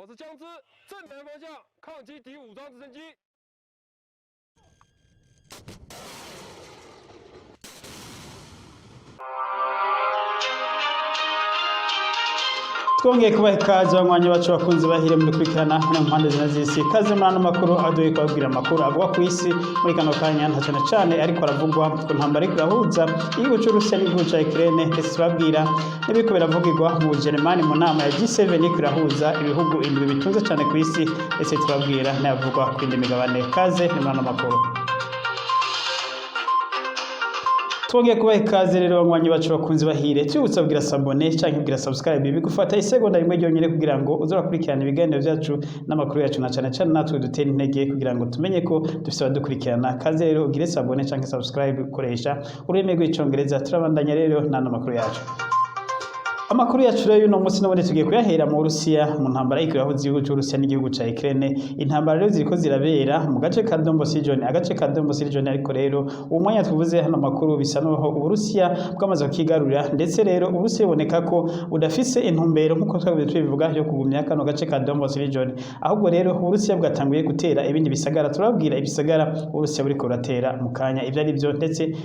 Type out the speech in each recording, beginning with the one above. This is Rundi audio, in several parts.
我是枪支，正南方向抗击敌武装直升机。 Twongeye kubaha ikaze, banywanyi bacu, bakunzi bahire muri kurikirana mu mpande zine z'isi. Ikaze muri ano makuru aduye kubabwira amakuru avuga ku isi muri kano kanya, nta cyane cyane ariko aravugwa ku ntambara iriko irahuza igihugu c'Uburusiya n'igihugu ca Ukraine, ndetse tubabwira n'ibiriko biravugirwa mu Bujeremani mu nama ya G7 iriko irahuza ibihugu indwi bitunze cyane ku isi, ndetse tubabwira n'ayavugwa ku yindi migabane. Kaze ni muri ano makuru. Twongeye kubaha ikaze rero, banywanyi bacu, bakunzi bahire. Tubibutsa kugira s'abonner canke kugira subscribe, bigufata isegonda rimwe ryonyene kugira ngo uzorakurikirana ibiganiro vyacu n'amakuru yacu, na cane cane natwe dutera intege kugira ngo tumenye ko dufise abadukurikirana. Kaze rero ugire s'abonner canke subscribe ukoresha ururimi rw'Icongereza. Turabandanya rero n'ano makuru yacu. Amakuru yacu rero y'uno munsi n'ubundi tugiye kuyahera mu Burusiya, mu ntambara iriko irahuza igihugu c'Uburusiya n'igihugu ca Ukraine. Intambara rero ziriko zirabera mu gace ka Donbas region, agace ka Donbas region. Ariko rero uwo mwanya tuvuze hano makuru, bisa n'aho Uburusiya bwamaze kukigarurira, ndetse rero Uburusiya buboneka ko budafise intumbero, nk'uko twabivuze tubivuga, yo kugumya kano gace ka Donbas region. Ahubwo rero Uburusiya bwatanguye gutera ibindi bisagara. Turababwira ibisagara Uburusiya buriko buratera mu kanya ivyo ari vyo, ndetse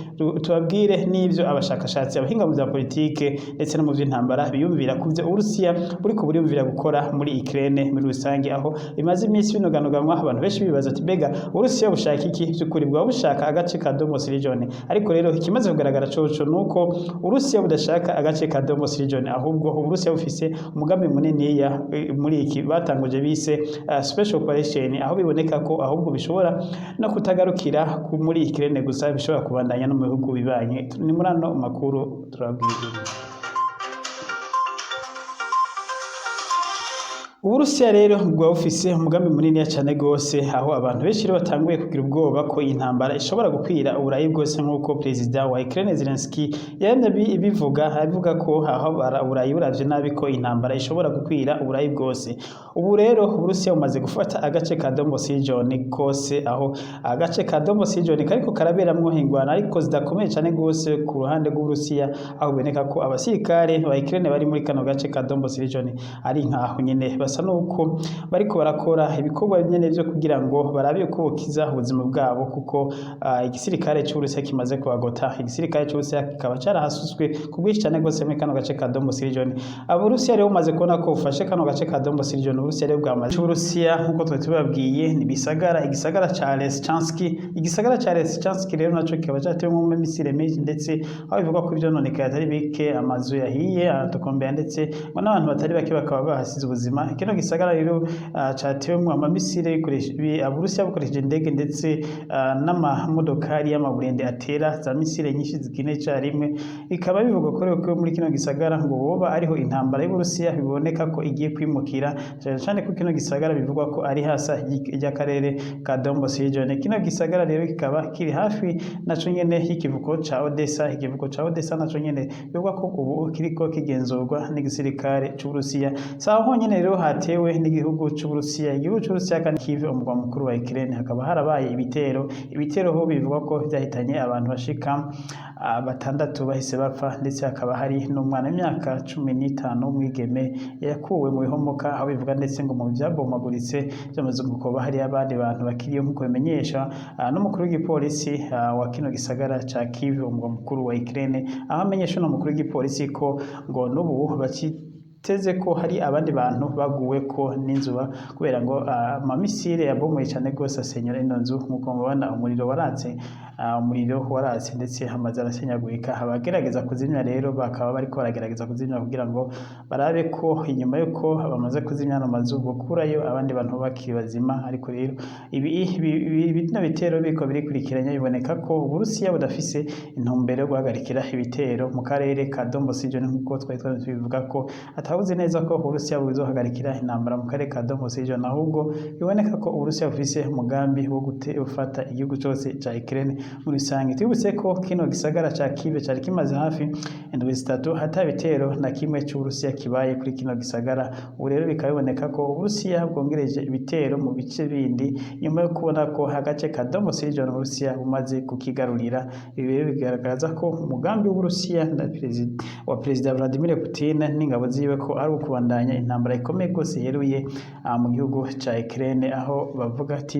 tubabwire n'ivyo abashakashatsi, abahinga mu vya politike ndetse no mu vy'intambara biyumvira kuvyo Uburusiya buriko buriyumvira gukora muri Ukraine muri rusange, aho bimaze iminsi binoganoganywa, abantu benshi bibaza ati: "Mbega Uburusiya bushaka iki? Vy'ukuri bwaba bushaka agace ka Donbas region?" Ariko rero ikimaze kugaragara coco nuko Uburusiya budashaka agace ka Donbas region, ahubwo Uburusiya bufise umugambi muniniya muri iki batanguje bise special operation, aho biboneka ko ahubwo bishobora no kutagarukira muri Ukraine gusa, bishobora kubandanya no mu bihugu bibanye. Ni muri ano makuru turababwira. Uburusiya rero bwaba bufise umugambi muniniya cane gose, aho abantu benshi rero batanguye kugira ubwoba ko iyi ntambara ishobora gukwira Uburayi bwose, nk'uko perezida wa Ukraine Zelensky yamye bivuga, avuga ko aho Uburayi buravye nabi ko intambara ishobora gukwira Uburayi bwose. Ubu rero Uburusiya bumaze gufata agace ka Donbas region kose, aho agace ka Donbas region kariko karaberamwo ingwano ariko zidakomeye cane gose ku ruhande rw'Uburusiya, aho biboneka ko abasirikare ba Ukraine bari muri kano gace ka Donbas region ari nkaho nyene basa nuko bariko barakora ibikorwa nyene vyo kugira ngo barabe uko bokiza ubuzima bwabo, kuko igisirikare c'Uburusiya kimaze kubagota. Igisirikare c'Uburusiya kikaba carahasuswe ku bwinshi cane gose muri kano gace ka Donbas region. Abarusiya rero bamaze kubona ko bufashe kano gace ka Donbas region, Uburusiya rero bwamaze c'Uburusiya, nkuko twari tubabwiye, ni bisagara, igisagara ca Lysychansk. Igisagara ca Lysychansk rero naco kikaba catewemwo misile menshi, ndetse aho bivugwa ko ivyononekaye atari bike, amazu yahiye aratokombera, ndetse ngo n'abantu batari bake bakaba bahasize ubuzima. Kino gisagara rero catewemwo amamisile Uburusiya bukoresheje indege ndetse n'amamodokari y'amaburende atera za misile nyinshi zigine icarimwe. Bikaba bivugwa ko rero ko muri kino gisagara ngo boba ariho intambara y'Uburusiya biboneka ko igiye kwimukira, cane cane ko kino gisagara bivugwa ko ari hasa ry'akarere ka Donbas region. Kino gisagara rero kikaba kiri hafi naco nyene y'ikivuko ca Odessa. Ikivuko ca Odessa naco nyene bivugwa ko ubu kiriko kigenzurwa n'igisirikare c'Uburusiya. Saho honyene rero hatewe n'igihugu c'Uburusiya. Igihugu c'Uburusiya kandi, Kiev, umugwa mukuru wa Ukraine, hakaba harabaye ibitero. Ibitero ho bivugwa ko vyahitanye abantu bashika batandatu bahise bapfa, ndetse hakaba hari n'umwana w'imyaka 15 w'umwigeme yakuwe mu bihomoka, aho bivuga ndetse ngo mu vyabomaguritse vyamaze gukoba hari abandi bantu bakiriyo, nk'uko bimenyesha n'umukuru w'igipolisi wa kino gisagara ca Kiev, umugwa mukuru wa Ukraine, aho amenyesha uno mukuru w'igipolisi ko ngo n'ubu bakiteze ko hari abandi bantu baguweko n'inzu, kubera ngo amamisile yabomoye cane gose asenyura ino nzu. Nk'uko mubona, umuriro waratse, umuriro waratse ndetse amazu arasenyagurika. Abagerageza kuzimya rero bakaba bariko baragerageza kuzimya kugira ngo barabe ko inyuma yuko bamaze kuzimya ano mazu bokurayo abandi bantu bakiri bazima. Ariko rero bino bitero biriko birikurikiranya, biboneka ko Uburusiya budafise intumbero yo guhagarikira ibitero mu karere ka Donbas region, nk'uko twari tubivuga ko atabuze neza ko Uburusiya buzohagarikira intambara mu karere ka Donbas region. Ahubwo biboneka ko Uburusiya bufise umugambi wo gufata igihugu cose ca Ukraine muri rusange. Twibutse ko kino gisagara ca Kiev cari kimaze hafi indwi 3 hata bitero na kimwe c'Uburusiya kibaye kuri kino gisagara. Ubu rero bikaba biboneka ko Uburusiya bwongereje ibitero mu bice bindi nyuma yo kubona ko agace ka Donbas region Uburusiya bumaze kukigarurira. Ibi rero bigaragaza ko umugambi w'Uburusiya na perezida wa Perezida Vladimir Putin n'ingabo ziwe ko ari ukubandanya intambara ikomeye rwose yeruye mu gihugu ca Ukraine, aho bavuga ati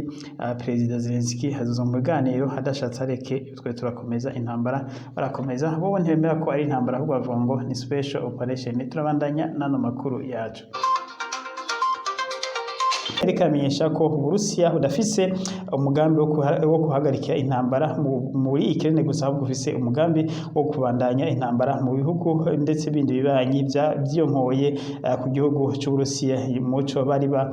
Perezida Zelensky azoza mu biganiro adashatse areke, twe turakomeza intambara. Barakomeza bo ntibemera ko ari intambara, ahubwo bavuga ngo ni special operation. Turabandanya n'ano makuru yacu. Ariko amenyesha ko Uburusiya budafise umugambi wo guhagarika intambara muri Ukraine gusa, ahubwo ufise umugambi wo kubandanya intambara mu bihugu ndetse bindi bibanyi vyiyonkoye ku gihugu c'Uburusiya, muco bari ba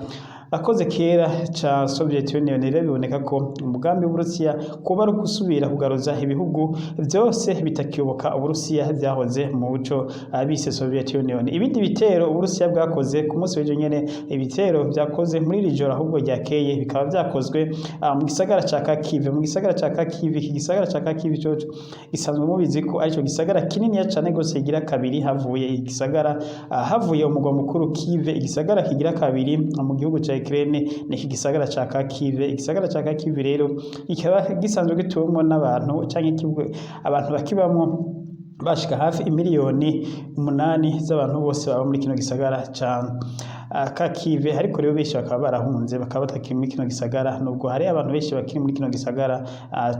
akoze kera ca Soviet Union. Rero biboneka ko umugambi w'Uburusiya kuba ari gusubira kugaruza ibihugu vyose bitakiyoboka Uburusiya vyahoze mu muco bise Soviet Union. Ibindi bitero Uburusiya bwakoze ku munsi w'ejo nyene, ibitero vyakoze muri iri joro ahubwo ryakeye, bikaba vyakozwe mu gisagara ca Kharkiv. Mu gisagara ca Kharkiv, iki gisagara ca Kharkiv coco gisanzwe mubizi ko arico gisagara kininiya cane gose kigira kabiri havuye igisagara havuye umugwa mukuru Kiev. Igisagara kigira kabiri mu gihugu ca Ukraine ni iki gisagara ca Kharkiv. Igisagara ca Kharkiv rero kikaba gisanzwe gituwemwo n'abantu canke abantu bakibamwo bashika hafi 8 miliyoni z'abantu bose baba muri kino gisagara ca Kharkiv. Ariko rero benshi bakaba barahunze, bakaba batakiri muri kino gisagara, nubwo hari abantu benshi bakiri muri kino gisagara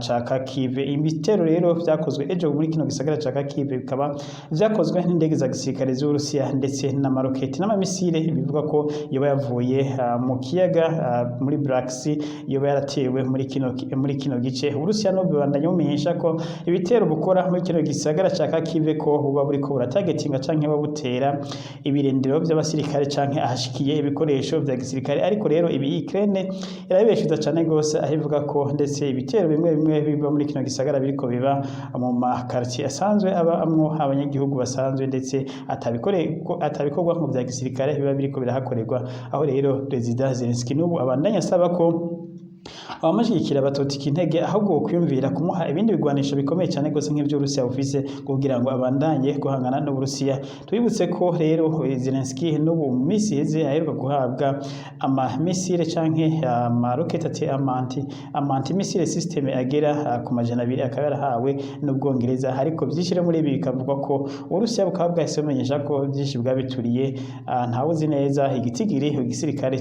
ca Kharkiv. Ibitero rero vyakozwe ejo muri kino gisagara ca Kharkiv bikaba vyakozwe n'indege za gisirikare z'Uburusiya ndetse n'amaroketi n'amamisire, bivuga ko yoba yavuye mu kiyaga muri Black Sea, yoba yaratewe muri kino gice. Uburusiya no bubandanya bumenyesha ko ibitero bukora muri kino gisagara ca Kharkiv ko buba buriko buratargetinga canke butera ibirindiro vy'abasirikare canke ahashikiye ibikoresho vya gisirikare. Ariko rero ibi Ukraine irabibeshuza cane gose, aho ivuga ko ndetse ibitero bimwe bimwe biba muri kino gisagara biriko biba mu ma quartier asanzwe abamwo abanyagihugu basanzwe, ndetse atabikorwa mu vya gisirikare biba biriko birahakorerwa. Aho rero Perezida Zelensky n'ubu abandanya asaba ko abamushigikira batotika intege, ahubwo kwiyumvira kumuha ibindi bigwanisho bikomeye cyane gose nk'ivyo Uburusiya bufise kugira ngo abandanye guhangana n'Uburusiya. Twibutse ko rero Zelensky n'ubu mu minsi iheze aheruka guhabwa ama missile canke amaroketi ati ama anti missile system agera ku 200, akaba yarahawe n'Ubwongereza. Ariko vyinshi rero muri ibi bikavugwa ko Uburusiya bukaba bwahise bumenyesha ko vyinshi bwabituriye. Ntawuzi neza igitigiri igisirikare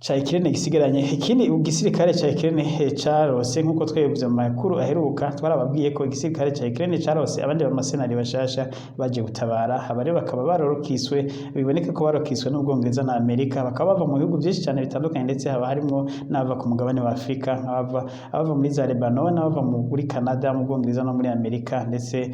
ca Ukraine gisigaranye. Ikindi igisirikare ca Ukraine carose, nkuko twebwe mu makuru aheruka twarababwiye ko igisirikare ca Ukraine carose abandi bamasenari bashasha baje gutabara. Aba rero bakaba barorokiswe, biboneka ko barokiswe n'Ubwongereza na Amerika, bakaba bava mu bihugu byinshi cyane bitandukanye, ndetse haba harimwo n'abava ku mugabane wa Afrika, nk'abava abava muri za Lebanon, n'abava muri Canada, mu Bwongereza no muri Amerika, ndetse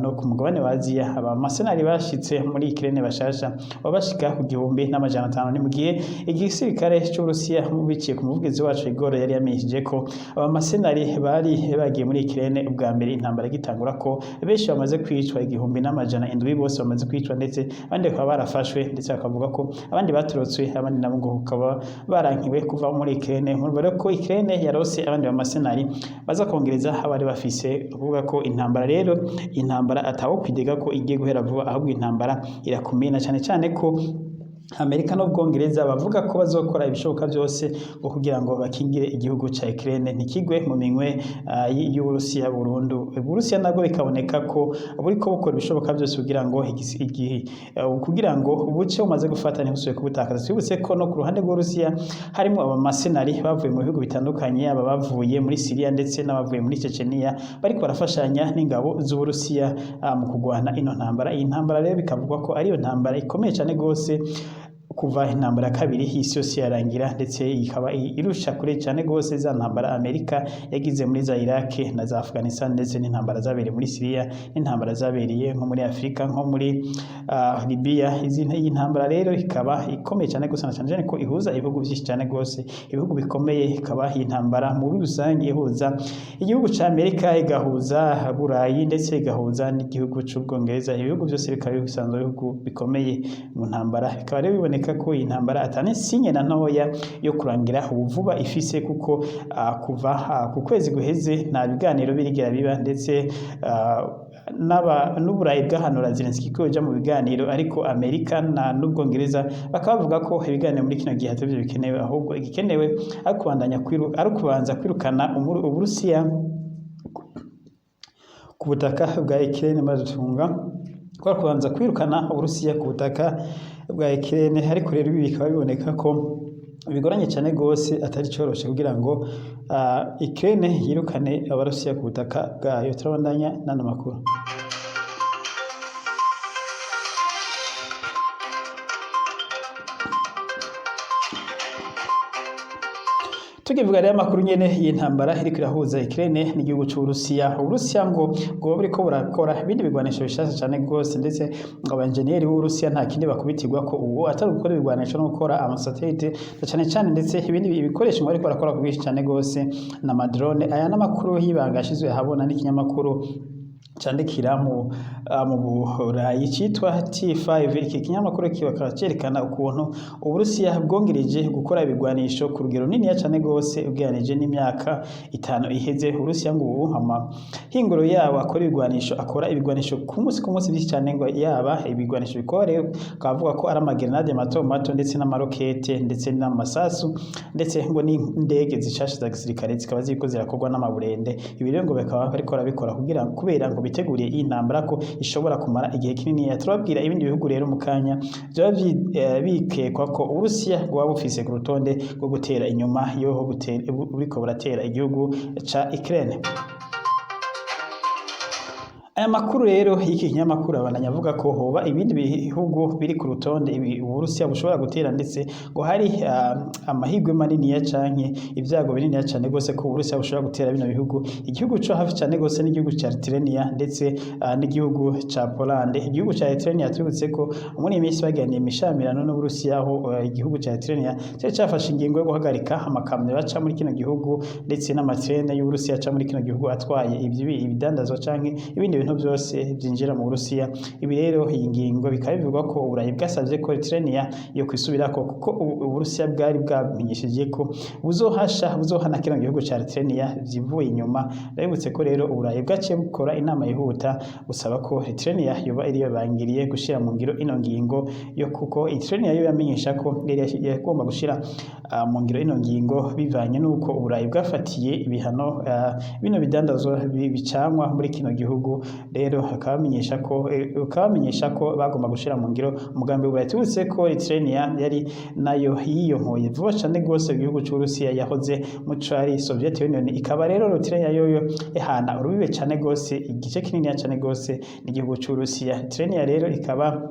no ku mugabane wa Aziya. Aba masenari bashitse muri Ukraine bashasha baba bashika ku 1500. Ni mu gihe igisirikare c'Uburusiya biciye ku muvugizi wacu Igor yari yamenyesheje ko aba masenari bari bagiye muri Ukraine ubwa mbere intambara igitangura, ko benshi bamaze kwicwa, 1700 bose bamaze kwicwa, ndetse abandi bakaba barafashwe, ndetse bakavuga ko abandi batorotswe, abandi nabo ngo bakaba barankiwe kuva muri Ukraine. Murumva rero ko Ukraine yarose abandi bamasenari baza kongereza abari bafise, kuvuga ko intambara rero, intambara atawo kwidega ko igiye guhera vuba, ahubwo intambara irakomeye, na cyane cyane ko Amerika n'Ubwongereza bavuga ko bazokora ibishoboka byose ngo kugira ngo bakingire igihugu ca Ukraine ntikigwe mu minwe y'Uburusiya burundu. Uburusiya nabwo bikaboneka ko buriko bukora ibishoboka byose kugira ngo kugira ngo buce bumaze gufata ntibusubire kubutakaza. Twibutse ko no ku ruhande rw'Uburusiya harimo abamasenari bavuye mu bihugu bitandukanye, aba bavuye muri Syria ndetse n'abavuye muri Chechenia, bariko barafashanya n'ingabo z'Uburusiya mu kugwana ino ntambara. Iyi ntambara rero bikavugwa ko ariyo ntambara ikomeye cyane gose kuva intambara ya kabiri y'isi yose yarangira, ndetse ikaba irusha kure cyane gose za ntambara Amerika yagize muri za Iraq na za Afghanistan, ndetse n'intambara zabereye muri Syria, n'intambara zabereye nko muri Afrika, nko muri Libya. Iyi ntambara rero ikaba ikomeye cyane gose, na cyane cyane ko ihuza ibihugu byinshi cyane gose, ibihugu bikomeye. Ikaba iyi ntambara muri rusange ihuza igihugu ca Amerika, igahuza Burayi, ndetse igahuza n'igihugu c'Ubwongereza. Ibihugu byose bikaba bisanzwe ibihugu bikomeye mu ntambara. Bikaba rero biboneka ko iyi ntambara atani signe na ntoya yo kurangira ubu vuba ifise, kuko kuva ku kwezi guheze nta biganiro birigera biba, ndetse n'Uburayi bwahanura Zelensky ko yoja mu biganiro, ariko Amerika na n'Ubwongereza bakaba bavuga ko ibiganiro muri kino gihe atavyo bikenewe, ahubwo igikenewe ari kubandanya ari ukubanza kwirukana Uburusiya ku butaka bwa Ukraine. Baratunga. Kwa kubanza kwirukana Uburusiya ku butaka bwa Ukraine. Ariko rero ibi bikaba biboneka ko bigoranye cyane gose, atari coroshe kugira ngo Ukraine yirukane Abarusiya ku butaka bwayo. Turabandanya n'ano makuru. Tukivuga rero amakuru nyene y'intambara iriko irahuza Ukraine n'igihugu c'Uburusiya. Uburusiya ngo bwoba buriko burakora ibindi bigwanisho bishasha cane gose, ndetse ngo abenjeniyeri b'Uburusiya nta kindi bakubitirwa ko ubu atari gukora ibigwanisho no gukora amasatelite na cane cane, ndetse ibindi ibikoresho ngo bariko barakora ku bwinshi cane gose n'amadrone. Aya n'amakuru y'ibanga yashizwe ahabona n'ikinyamakuru candikira mu Burayi citwa T5. Iki kinyamakuru kikaba cerekana ukuntu Uburusiya bwongereje gukora ibigwanisho ku rugero runiniya cane gose ugereranije n'imyaka 5 iheze. Uburusiya ngo ubu amahinguro yabo akora ibigwanisho, akora ibigwanisho ku munsi ku munsi vyinshi cane, ngo yaba ibigwanisho bikora rero akavuga ko ari amagerenade mato mato, ndetse n'amarokete, ndetse n'amasasu, ndetse ngo n'indege zishasha za gisirikare zikaba ziriko zirakorwa n'amaburende. Ibi rero ngo bakaba bariko barabikora kugira kubera ngo biteguriye iyi ntambara ko ishobora kumara igihe kinini. Turababwira ibindi bihugu rero mu kanya vyoba bikekwa ko Uburusiya bwoba bufise ku rutonde rwo gutera inyuma yoho buriko buratera igihugu ca Ukraine. Aya makuru rero y'iki kinyamakuru abandanya avuga ko hoba ibindi bihugu biri ku rutonde Uburusiya bushobora gutera, ndetse ngo hari amahirwe maniniya canke ibyago bininiya cane gose ko Uburusiya bushobora gutera bino bihugu. Igihugu co hafi cane gose n'igihugu ca Lithuania, ndetse n'igihugu ca Poland. Igihugu ca Lithuania, tubibutse ko muri iyi minsi baganiye imishamirano n'Uburusiya, aho igihugu ca Lithuania cari cafashe ingingo yo guhagarika amakamyo baca muri kino gihugu, ndetse n'amatrene y'Uburusiya aca muri kino gihugu atwaye ibidandazwa canke ibindi bintu byose byinjira mu Burusiya. Ibi rero, iyi ngingo bikaba bivugwa ko Uburayi bwasavye ko Lithuania yo kwisubirako, kuko Uburusiya bwari bwamenyesheje ko buzohasha, buzohana kino gihugu ca Lithuania vyivuye inyuma. Ndabibutse ko rero Uburayi bwaciye bukora inama yihuta busaba ko Lithuania yoba iriyo bangiriye gushira mu ngiro ino ngingo yo, kuko Lithuania yo yamenyesha ko yari yagomba gushira mu ngiro ino ngingo bivanye n'uko Uburayi bwafatiye ibihano bino bidandazwa bicanwa muri kino gihugu. Rero akabamenyesha ko bagomba gushira mu ngiro umugambi w'Uburayi. Tubutse ko Lithuania yari nayo yiyonkoye vuba cane gose igihugu c'Uburusiya yahoze mu cari Soviet Union. Ikaba rero Lithuania yoyo ihana urubibe cane gose, igice kininiya cane gose n'igihugu c'Uburusiya. Lithuania rero ikaba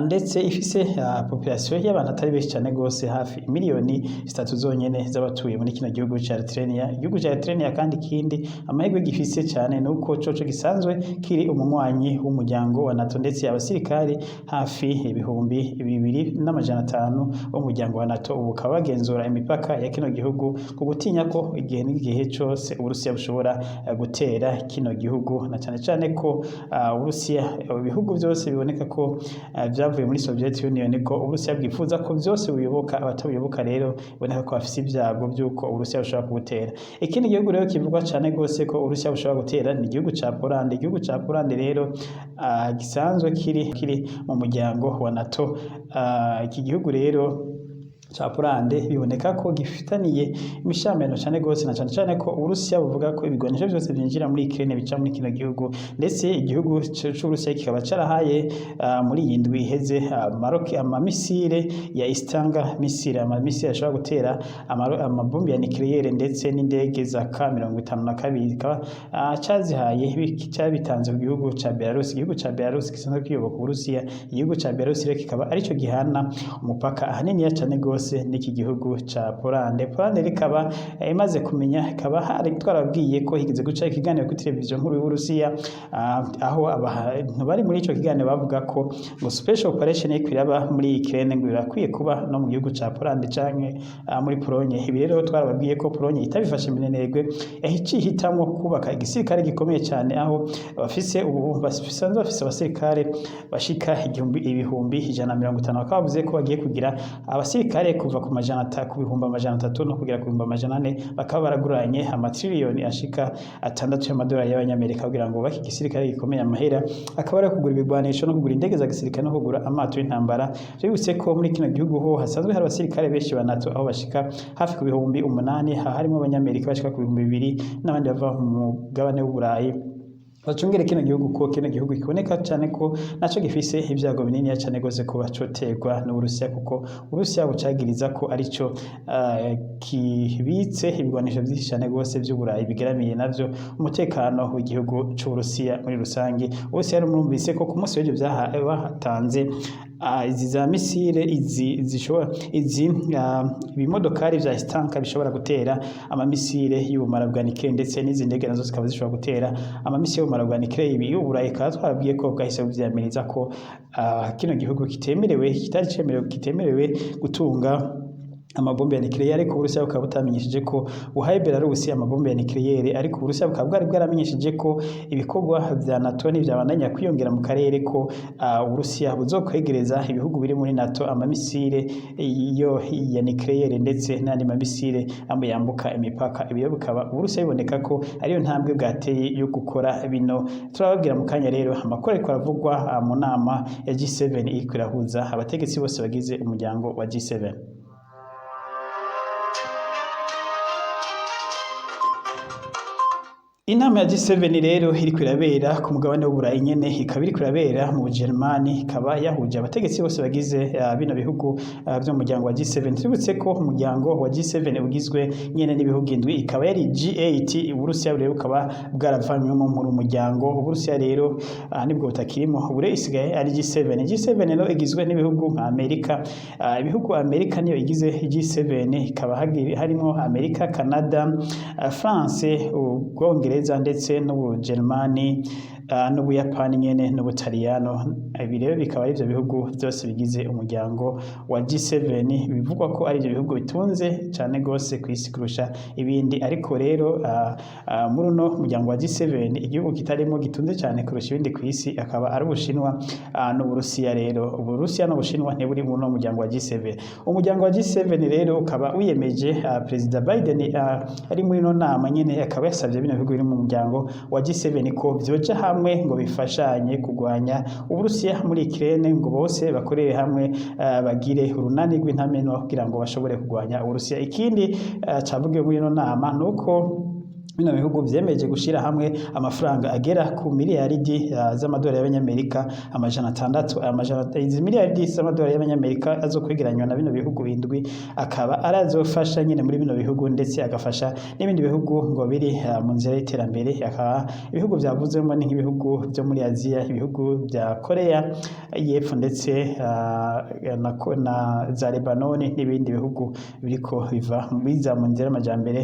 ndetse ifise population y'abantu atari benshi cane gose, hafi miliyoni 3 zonyene z'abatuye muri kino gihugu ca Lithuania. Igihugu ca Lithuania kandi ikindi amahirwe gifise cane nuko coco gisanzwe kiri umunywanyi w'umuryango wa NATO, ndetse abasirikari hafi 2500 b'umuryango wa NATO ubu bakaba bagenzura imipaka ya kino gihugu, ku gutinya ko igihe n'igihe cose Uburusiya bushobora gutera kino gihugu, na cane cane ko Uburusiya, ibihugu vyose biboneka ko vyavuye muri Soviet Union, ko Uburusiya bwifuza ko vyose buyoboka. Abatabuyoboka rero biboneka ko bafise ibyago vy'uko Uburusiya bushobora kubutera. Ikindi gihugu rero kivugwa cane gose ko Uburusiya bushobora gutera ni igihugu ca Poland. Igihugu ca Poland rero gisanzwe kiri mu muryango wa NATO. Iki gihugu rero ca Poland biboneka ko gifitaniye imishamirano cane gose, na cane cane ko Uburusiya buvuga ko ibigwanisho vyose vyinjira muri Ukraine bica muri kino gihugu. Ndetse igihugu c'Uburusiya kikaba carahaye muri iyi ndwi iheze amamisile ya Iskander missile, amamisile ashobora gutera amabombe ya nucléaire, ndetse n'indege za K52, kikaba cazihaye, cabitanze ku gihugu ca Belarus. Igihugu ca Belarus gisanzwe kiyoboka Uburusiya. Igihugu ca Belarus rero kikaba arico gihana umupaka ahaniniya cane gose n'iki gihugu ca Poland. Poland rikaba imaze kumenya, ikaba hari twarabwiye ko higeze guca ikiganiro kuri televiziyo nkuru y'Uburusiya, aho abantu bari muri ico kiganiro bavuga ko ngo special operation iriko iraba muri Ukraine ngo irakwiye kuba no mu gihugu ca Poland canke muri Pologne. Ibi rero twarababwiye ko Pologne itabifashe minenegwe, yaciye ihitamwo kubaka igisirikare gikomeye cyane, aho bafise ubu basanzwe bafise abasirikare bashika 150,000. Bakaba bavuze ko bagiye kugira abasirikare kuva ku 300,000 no kugera ku 400,000. Bakaba baraguranye amatiriyoni ashika 6 y'amadolari y'abanyamerika kugira ngo bubake igisirikare gikomeye. Amahera akaba ari kugura ibigwanisho no kugura indege za gisirikare no kugura amato y'intambara. Byibutse ko muri kino gihugu ho hasanzwe hari abasirikare benshi ba NATO, aho bashika hafi ku 8000, harimo abanyamerika bashika ku 2000 n'abandi bava mu mugabane w'Uburayi. Bacungere kino gihugu, ko kino gihugu kiboneka cane ko naco gifise ibyago binini cane gose kuba coterwa n'Uburusiya, kuko Uburusiya bucagiriza ko arico kibitse ibigwanisho vyinshi cane gose vy'Uburayi bigeramiye navyo umutekano w'igihugu c'Uburusiya muri rusange. Uburusiya rero murumvise ko ku munsi w'ejo bahatanze izi za missile, izi zishobora, izi ibimodokari vya Istanka bishobora gutera amamisile y'ubumara bwa nucléaire, ndetse n'izi ndege nazo zikaba zishobora gutera amamisile y'ubumara bwa nucléaire. Ibi Uburayi bukaba twarabwiye ko bwahise buvyamiriza ko kino gihugu kitemerewe, kitari cemerewe, kitemerewe gutunga amabombe ya nucléaire. Ariko Uburusiya bukaba butamenyesheje ko buhaye Belarus amabombe ya nucléaire, ariko Uburusiya bukaba bwari bwaramenyesheje ko ibikorwa vya NATO nivyabandanya kwiyongera mu karere, ko Uburusiya buzokwegereza ibihugu biri muri NATO amamisile yo ya nucléaire ndetse n'andi mamisile amwe yambuka imipaka. Ibyo bikaba Uburusiya biboneka ko ariyo ntambwe bwateye yo gukora bino. Turababwira mu kanya rero amakuru ariko aravugwa mu nama ya G7 iriko irahuza abategetsi bose bagize umuryango wa G7. Inama ya G7 rero iriko irabera ku mugabane w'Uburayi nyene, ikaba iriko irabera mu Bujermani, ikaba yahuje abategetsi bose bagize bino bihugu vyo mu muryango wa G7. Tubibutse ko umuryango wa G7 ugizwe nyene n'ibihugu indwi, ikaba yari G8. Uburusiya rero bukaba bwaravanywemo muri umuryango. Uburusiya rero nibwo butakirimo, ubu rero isigaye ari G7. G7 rero igizwe n'ibihugu nka Amerika, ibihugu Amerika niyo igize G7, ikaba harimo Amerika, Canada, France, Ubwongereza ndetse n'Ubujermani, n'Ubuyapani nyene n'Ubutaliyano. Ibi rero bikaba ari ivyo bihugu vyose bigize umuryango wa G7, bivugwa ko ari ivyo bihugu bitunze cane gose kw'isi kurusha ibindi. Ariko rero muri uno muryango wa G7, igihugu kitarimo gitunze cane kurusha ibindi kw'isi akaba ari Ubushinwa n'Uburusiya. Rero Uburusiya n'Ubushinwa ntiburi muri uno muryango wa G7. Umuryango wa G7 rero ukaba wiyemeje, Perezida Biden ari muri ino nama nyene, akaba yasavye bino bihugu biri mu muryango wa G7 ko vyoja hamwe ngo bifashanye kurwanya Uburusiya muri Ukraine, ngo bose bakorere hamwe, bagire urunani rw'intamenwa kugira ngo bashobore kurwanya Uburusiya. Ikindi cavugiwe muri ino nama nuko bino bihugu vyemeje gushira hamwe amafaranga agera ku miliyaridi z'amadolari y'abanyamerika 600. Izi miliyaridi z'amadolari y'abanyamerika azokwegeranywa na bino bihugu indwi, akaba arazofasha nyene muri bino bihugu, ndetse agafasha n'ibindi bihugu ngo biri mu nzira y'iterambere. Akaba ibihugu vyavuzwemo ni nk'ibihugu vyo muri Aziya, ibihugu vya Korea y'Epfo, ndetse na za Lebanoni n'ibindi bihugu biriko biva biza mu nzira y'amajambere,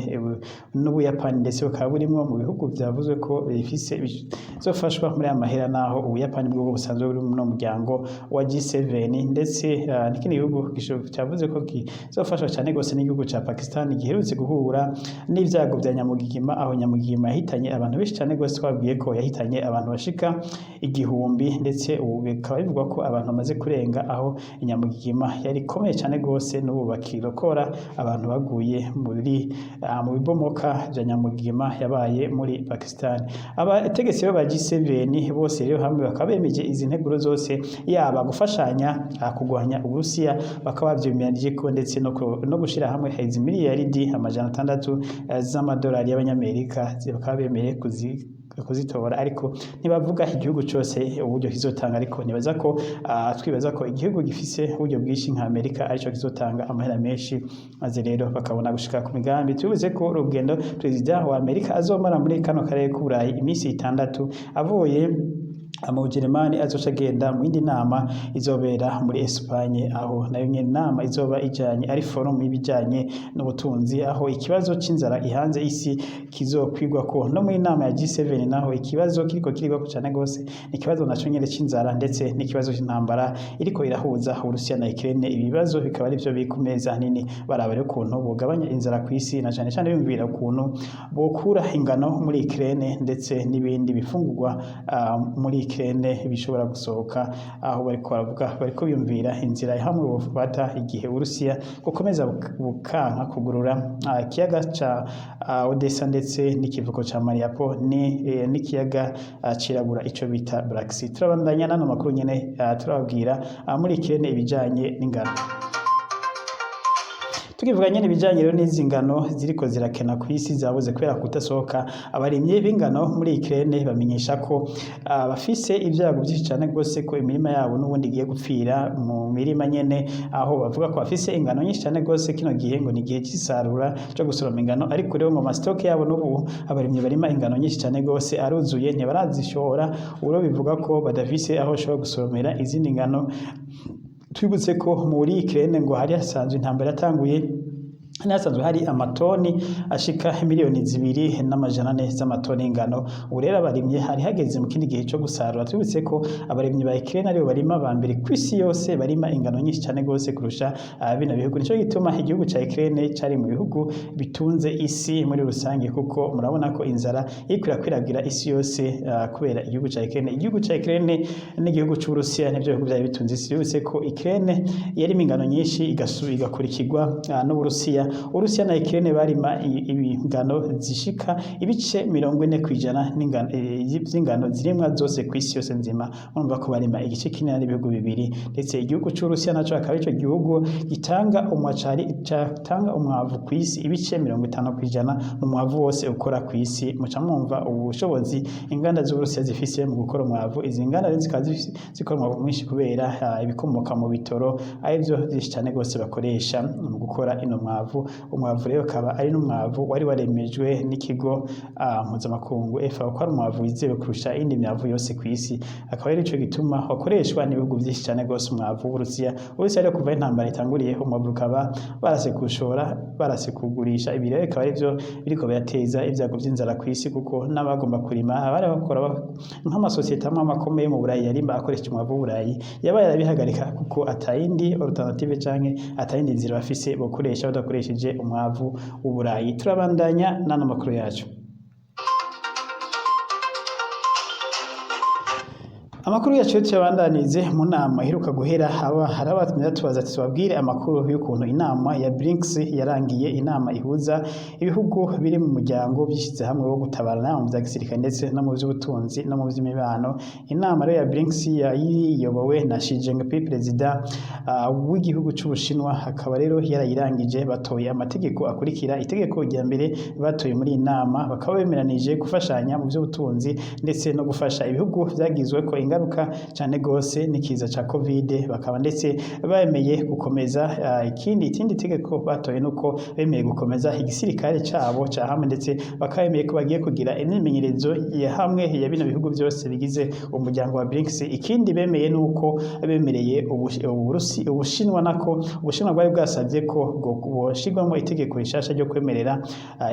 n'Ubuyapani ndetse bukaba burimwo mu bihugu vyavuzwe ko bifise bizofashwa muri aya mahera, naho Ubuyapani bwo busanzwe buri muri uno muryango wa G7. Ndetse n'ikindi gihugu cavuze ko kizofashwa cane gose n'igihugu ca Pakistan, giherutse guhura n'ivyago vya nyamugigima, aho nyamugigima yahitanye abantu benshi cane gose. Twabwiye ko yahitanye abantu bashika 1000, ndetse ubu bikaba bivugwa ko abantu bamaze kurenga aho inyamugigima yari ikomeye cane gose, n'ubu bakirokora abantu baguye muri mu bibomoka vya nyamugigima yabaye muri Pakistan. Abategetsi ba G7 bose rero hamwe bakaba bemeje izi nteguro zose, yaba gufashanya kurwanya Uburusiya, bakaba bavyemeranije ko, ndetse no gushira hamwe izi miliyaridi 600 z'amadolari y'abanyamerika, bakaba bemeye kuzitora, ariko ntibavuga igihugu cose uburyo kizotanga. Ariko nibaza ko twibaza ko igihugu gifise uburyo bwinshi nka Amerika arico kizotanga amahera menshi, maze rero bakabona gushika ku migambi. Tubivuze ko urugendo perezida wa Amerika azomara muri kano karere k'Uburayi iminsi 6, avuye mu Bujeremani azoca agenda mu yindi nama izobera muri Espagne, aho nayo nyene nama izoba ijanye ari forum y'ibijanye n'ubutunzi, aho ikibazo c'inzara ihanze isi kizokwigwako. No muri nama ya G7 naho ikibazo kiriko kirigwako cane gose ni ikibazo naco nyene c'inzara, ndetse n'ikibazo c'intambara iriko irahuza Uburusiya na Ukraine. Ibibazo bikaba arivyo biri ku meza hanini, baraba rero ukuntu bogabanya inzara kw'isi, na cane cane biyumvira ukuntu bokura ingano muri Ukraine ndetse n'ibindi bifungurwa muri Ukraine bishobora gusohoka, aho bariko baravuga, bariko biyumvira inzira hamwe bofata igihe Uburusiya bukomeza bukanka kugurura ikiyaga ca Odessa ndetse n'ikivuko ca Mariupol n'ikiyaga cirabura, ico bita Black Sea. Turabandanya n'ano makuru nyene, turababwira muri Ukraine ibijanye n'ingano. Tukivuga nyene ibijanye rero n'izi ngano ziriko zirakena kw'isi zabuze kubera kudasohoka, abarimyi b'ingano muri Ukraine bamenyesha ko bafise ivyago vyinshi cane gose ko imirima yabo n'ubundi igiye gupfira mu mirima nyene, aho bavuga ko bafise ingano nyinshi cane gose. Kino gihe ngo ni igihe c'isarura co gusoroma ingano, ariko rero ngo amastoke yabo n'ubu, abarimyi barima ingano nyinshi cane gose, aruzuye, ntibarazishora. Ubu rero bivuga ko badafise aho bashobora gusoromera izindi ngano. Twibutse ko muri Ukraine ngo hari hasanzwe intambara yatanguye, hasanzwe hari amatoni ashika 2,400,000 z'amatoni y'ingano. Ubu rero abarimyi hari hageze mu kindi gihe cyo gusarura. Twibutse ko abarimyi ba Ukraine aribo barima ba mbere kw'isi yose, barima ingano nyinshi cyane gose kurusha bino bihugu. Nico gituma igihugu ca Ukraine cari mu bihugu bitunze isi muri rusange, kuko murabona ko inzara iriko irakwiragira isi yose kubera igihugu ca Ukraine. Igihugu ca Ukraine n'igihugu c'Uburusiya nivyo bihugu vyari bitunze isi yose, ko Ukraine yarima ingano nyinshi igakurikirwa n'Uburusiya. Uburusiya na Ukraine barima ingano zishika ibice 40% vy'ingano zirimwa zose kw'isi yose nzima. Urumva ko barima igice kinini ari ibihugu bibiri. Ndetse igihugu c'Uburusiya naco akaba ico gihugu gitanga umwacari gitanga umwavu kw'isi, ibice 50% mu mwavu wose ukora kw'isi. Muca mwumva ubushobozi inganda z'Uburusiya zifise mu gukora umwavu. Izi nganda rero zikaba zikora umwavu mwinshi kubera ibikomoka mu bitoro arivyo vyinshi cane gose bakoresha mu gukora ino mwavu. Umwavu rero ukaba ari n'umwavu wari waremejwe n'ikigo mpuzamakungu FAO ko ari umwavu wizewe kurusha iyindi myavu yose kw'isi. Akaba ari ico gituma wakoreshwa n'ibihugu vyinshi cane gose, umwavu w'Uburusiya. Uburusiya rero, kuva intambara itanguriye, umwavu ukaba barase kuwushora, barase kuwugurisha. Ibi rero bikaba arivyo biriko birateza ivyago vy'inzara kw'isi, kuko n'abagomba kurima abari bakora nk'amasosiyete amwe akomeye mu Burayi yarimba akoresheje umwavu w'Uburayi yabaye arabihagarika, kuko atayindi alternative canke atayindi nzira bafise bokoresha badakoresheje umwavu w'Uburayi. Turabandanya n'ano makuru yacu. Amakuru yacu yo tuyabandanize mu nama iheruka guhera. Haba hari abatumye batubaza ati tubabwire amakuru y'ukuntu inama ya BRICS yarangiye, inama ihuza ibihugu biri mu muryango byishyize hamwe wo gutabarana mu bya gisirikare ndetse no mu by'ubutunzi no mu by'imibano. Inama rero ya BRICS yayiyobowe na Xi Jinping, perezida w'igihugu c'Ubushinwa, akaba rero yarayirangije. Batoye amategeko akurikira. Itegeko rya mbere batoye muri iyi nama, bakaba bemeranije gufashanya mu by'ubutunzi ndetse no gufasha ibihugu vyagizweko ingaruka cane gose n'ikiza ca Covid. Bakaba ndetse bemeye gukomeza ikindi tegeko batoye nuko bemeye gukomeza igisirikare cabo ca hamwe, ndetse bakaba bemeye ko bagiye kugira imyimenyerezo ya hamwe ya bino bihugu byose bigize umuryango wa BRICS. Ikindi bemeye nuko bemereye Ubushinwa, nako Ubushinwa bwari bwasabye ko boshirwamo itegeko rishasha ryo kwemerera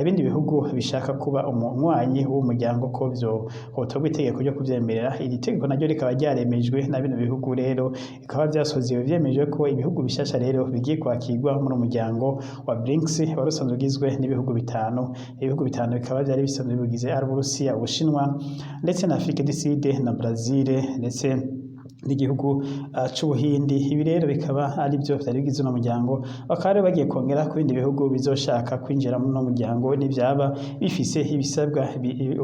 ibindi bihugu bishaka kuba umunywanyi w'umuryango ko vyo hotorwa itegeko ryo kuvyemerera. Iri tegeko naryo rikaba ryaremejwe na bino bihugu. Rero bikaba vyasozewe vyemejwe ko ibihugu bishasha rero bigiye kwakirwa muri umuryango wa BRICS wari usanzwe ugizwe n'ibihugu bitanu. Ibihugu bitanu bikaba vyari bisanzwe bigize ari Uburusiya, Ubushinwa ndetse na Afrique du Sud na Brazil ndetse n'igihugu c'Ubuhindi. Ibi rero bikaba ari byo vyari bigize uno muryango. Bakaba rero bagiye kongera ku bindi bihugu bizoshaka kwinjira muri uno muryango nivyaba bifise ibisabwa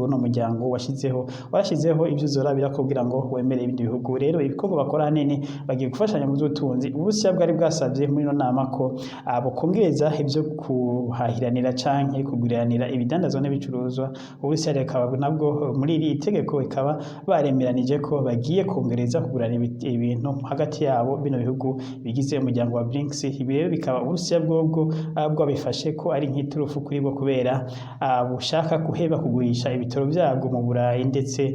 uno muryango washizeho. Warashizeho ivyo uzorabira kugira ngo wemere ibindi bihugu. Rero ibikorwa bakora hanini, bagiye gufashanya mu vy'ubutunzi. Uburusiya bwari bwasavye muri ino nama ko bokongereza ivyo kuhahiranira canke kuguriranira ibidandazwa n'ibicuruzwa. Uburusiya rero bukaba nabwo muri iri tegeko bikaba baremeranije ko bagiye kongereza kugurana ibintu hagati yabo, bino bihugu bigize umuryango wa BRICS. Ibi rero bikaba Uburusiya bwobwo bwabifashe ko ari nk'iturufu kuri bwo, kubera bushaka kuheba kugurisha ibitoro vyabwo mu Burayi ndetse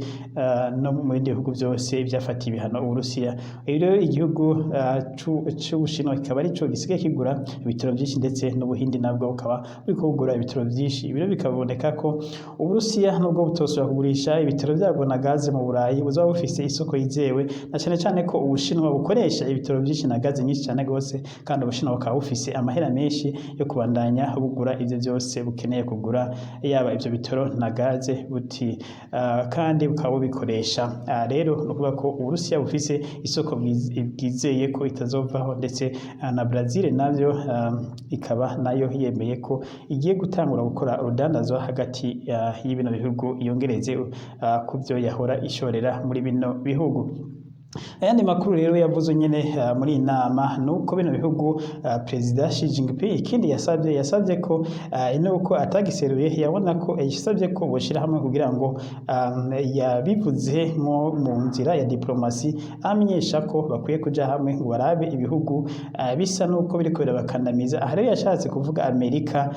no mu bindi bihugu vyose vyafatiye ibihano Uburusiya. Ibi rero igihugu c'Ubushinwa kikaba arico gisigaye kigura ibitoro vyinshi, ndetse n'Ubuhindi nabwo bukaba buriko bugura ibitoro vyinshi. Ibi rero bikaboneka ko Uburusiya nubwo butosubira kugurisha ibitoro vyabwo na gaze mu Burayi, buzoba bufise isoko yizewe, na cane cane ko Ubushinwa bukoresha ibitoro vyinshi na gaze nyinshi cane gose, kandi Ubushinwa bukaba bufise amahera menshi yo kubandanya bugura ivyo vyose bukeneye kugura, yaba ivyo bitoro na gaze buti kandi bukaba bubikoresha. Rero ni ukuvuga ko Uburusiya bufise isoko bwizeye ko itazovaho. Ndetse na Brazil navyo ikaba nayo yemeye ko igiye gutangura gukora urudandazwa hagati y'ibino bihugu, yongereze ku vyo yahora ishorera muri bino bihugu. Ayandi makuru rero yavuze nyene muri iyi nama nuko bino bihugu, Perezida Xi Jinping ikindi yasabye ko nuko atagiseruye, yabona ko yasabye ko boshira hamwe kugira ngo yabivuze nko mu nzira ya diplomasi, amenyesha ko bakwiye kuja hamwe ngo barabe ibihugu bisa nuko biriko birabakandamiza. Aha rero yashatse kuvuga Amerika,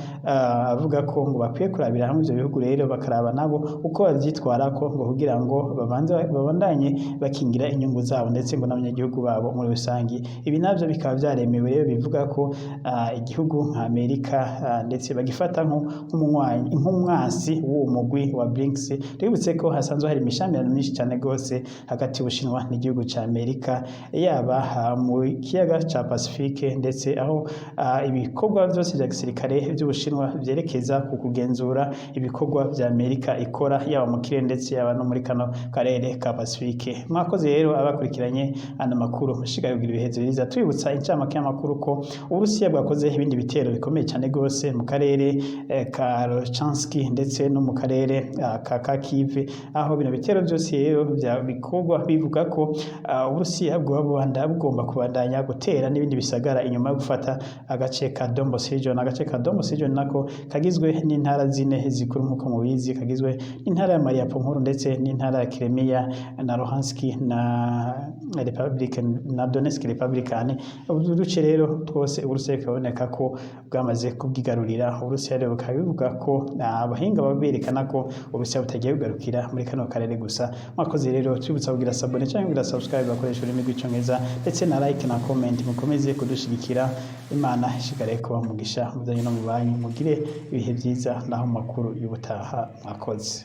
avuga ko ngo bakwiye kurabira hamwe ivyo bihugu rero, bakaraba nabo uko bavyitwarako, ngo kugira ngo babanze babandanye bakingira inyungu zabo ndetse ngo n'abanyagihugu babo muri rusangi. Ibi navyo bikaba vyaremewe rero, bivuga ko igihugu nka Amerika ndetse bagifata nk'umunywanyi, nk'umwasi w'uwo mugwi wa BRICS. Twibutse ko hasanzwe hari imishamirano myinshi cyane gose hagati y'Ubushinwa n'igihugu ca Amerika, yaba mu kiyaga ca Pacifique, ndetse aho ibikorwa vyose vya gisirikare vy'Ubushinwa vyerekeza ku kugenzura ibikorwa vya Amerika ikora, yaba mu kirere ndetse yaba no muri kano karere ka Pacifique. Mwakoze rero abakurikiranye ano makuru, mushikaye kugira ibihe vyiza. Twibutsa incamake y'amakuru ko Uburusiya bwakoze ibindi bitero bikomeye cyane gose mu karere ka Lochansk ndetse no mu karere ka Kharkiv, aho bino bitero byose rero bikorwa bivuga ko Uburusiya bwoba bugomba kubandanya gutera n'ibindi bisagara inyuma yo gufata agace ka Donbas region. Agace ka Donbas region nako kagizwe n'intara zine zikuru nk'uko mubizi, kagizwe n'intara ya Mariupol nkuru ndetse n'intara ya Crimea na Luhansk na Republic na Donetsk Republican. Utu duce rero twose Uburusiya bikaboneka ko bwamaze kubwigarurira. Uburusiya rero bukaba bivuga ko abahinga berekana ko Uburusiya butagiye kugarukira muri kano karere gusa. Mwakoze rero, tubibutsa kugira s'abonner cyangwa kugira subscribe bakoresha ururimi rw'Icongereza, ndetse na like na comment, mukomeze kudushigikira. Imana ishigare kuba mugisha mu byanyu no mu banyu. Mugire ibihe byiza naho mu makuru y'ubutaha. Mwakoze.